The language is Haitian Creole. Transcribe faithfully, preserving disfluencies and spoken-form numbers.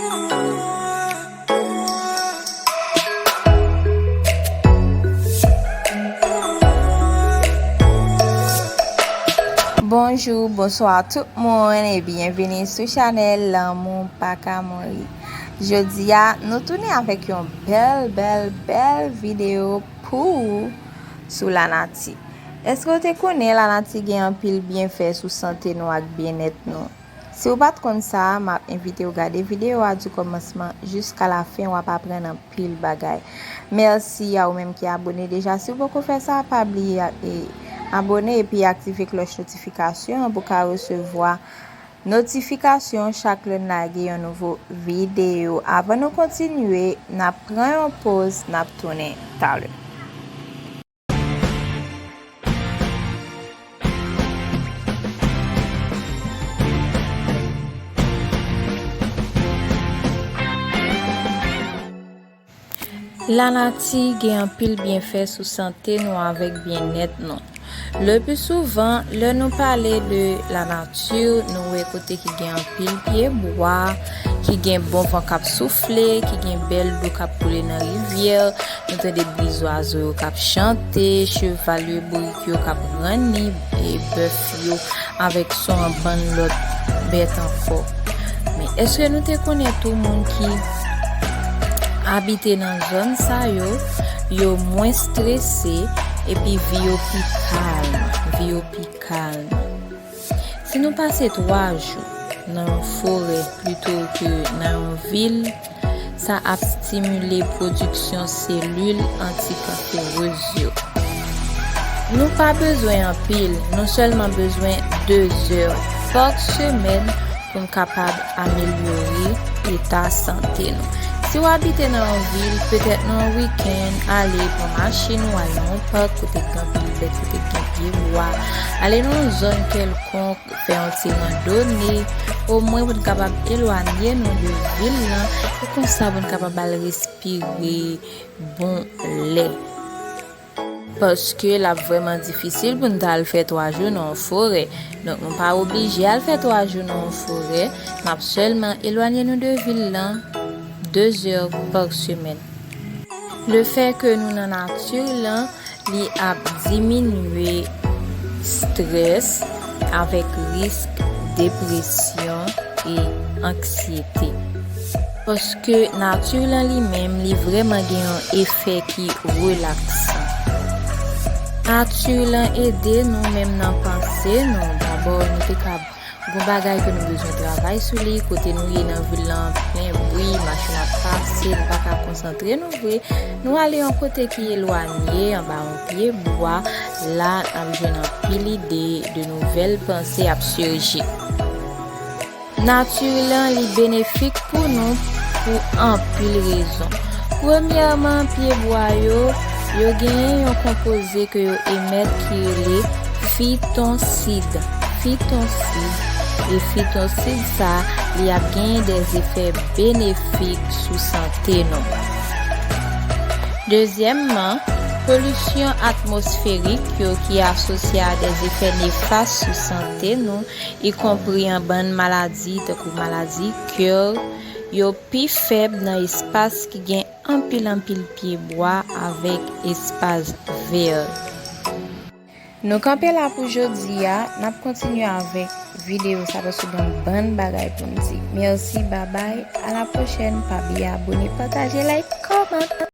Bonjou, bonswa tout moun e byenvini sou chanèl Lanmou Pa Ka Mouri. Jodi a, nou tounen avèk yon bèl, bèl, bèl videyo pou ou sou lanati. Èske w te konnen lanati gen anpil byenfè sou sante nou ak byennèt nou? Si w pa t konn sa, m ap envite w gade videyo a di kòmansman jiska lafen, w ap aprann anpil bagay. Mèsi a ou menm ki abone deja. Si w poko fè sa, pa bliye a- e, abone epi aktive klòch notifikasyon an pou w ka resevwa notifikasyon chak lè n lage yon nouvo videyo. Avan nou kontinye, n ap pran yon poz, n ap tounen talè. Lanati gen anpil byenfè sou sante nou avèk byennèt nou. Le pli souvan, lè nou pale de lanati, nou wè kote ki gen anpil pye bwa, ki gen bon van k ap soufle, ki gen bèl dlo k ap koule nan rivyè, nou tande bri zwazo yo k ap chante, cheval yo, bourik yo k ap ranni, e bèf yo avèk son an bann lòt bèt ankò. Men èske nou te konnen tou moun ki abite nan zòn sa yo, yo mwens strese, epi vi yo pi kalm, vi yo pi kalm? Si nou pase twa jou nan yon forè plito ke nan yon vil, sa ap stimile pwodiksyon selil antikanserez yo. Nou pa bezwen anpil, nou sèlman bezwen de zè pa semèn pou n kapab amelyore eta sante nou. Si w abite nan yon vil, petèt nan yon wikenn, ale pran machin ou al nan yon pak kote k gen anpil bèt, kote k gen pye bwa, ale nan yon zòn kèlkonk, fè yon ti randone, omwen pou n kapab elwanye nou de vil lan, e konsa pou n kapab al respire bon lè. Paske l ap vrèman difisil pou n ta al fè twa jou nan yon forè. Donk, nou pa oblije al fè twa jou nan yon forè, n ap sèlman elwanye nou de vil lan de zè pa semèn. Lefètke nou nan nati lan, li ap diminye strès avèk risk depresyon e anksyete. Paske nati lan li menm, li vrèman gen yon efè ki relaksan. Nati lan ede nou menm nan panse nou. Dabò, nou te ka gon bagay ke nou bezwen travay sou li, kote nou ye nan vil lan plen bri, machin ap pase, nou pa ka konsantre nou vre. Nou ale yon kote ki elwanye, anba yon pye bwa, la n ap jwenn anpil ide, de nouvèl panse ap sirji. Nati lan, li benefik pou nou pou anpil rezon. Premyèman, pye bwa yo, yo genyen yon konpoze ke yo emèt ki rele fitonsid. Fitonsid. E fitonsid sa, li ap genyen de efè benefik sou sante nou. Dezyèmman, polisyon atmosferik yo ki asosye a de efè nefas sou sante nou, ikonpri an bann maladi tankou maladi kè, yo pi fèb nan espas ki gen anpil anpil pye bwa avèk espas vè. Nou kanpe la pou jodi a, n ap kontinye avèk videyo sa paske gen yon bann bagay pou n di. Mèsi, babay, a la pwochèn, pa bliye abone, pataje, like, kòmante.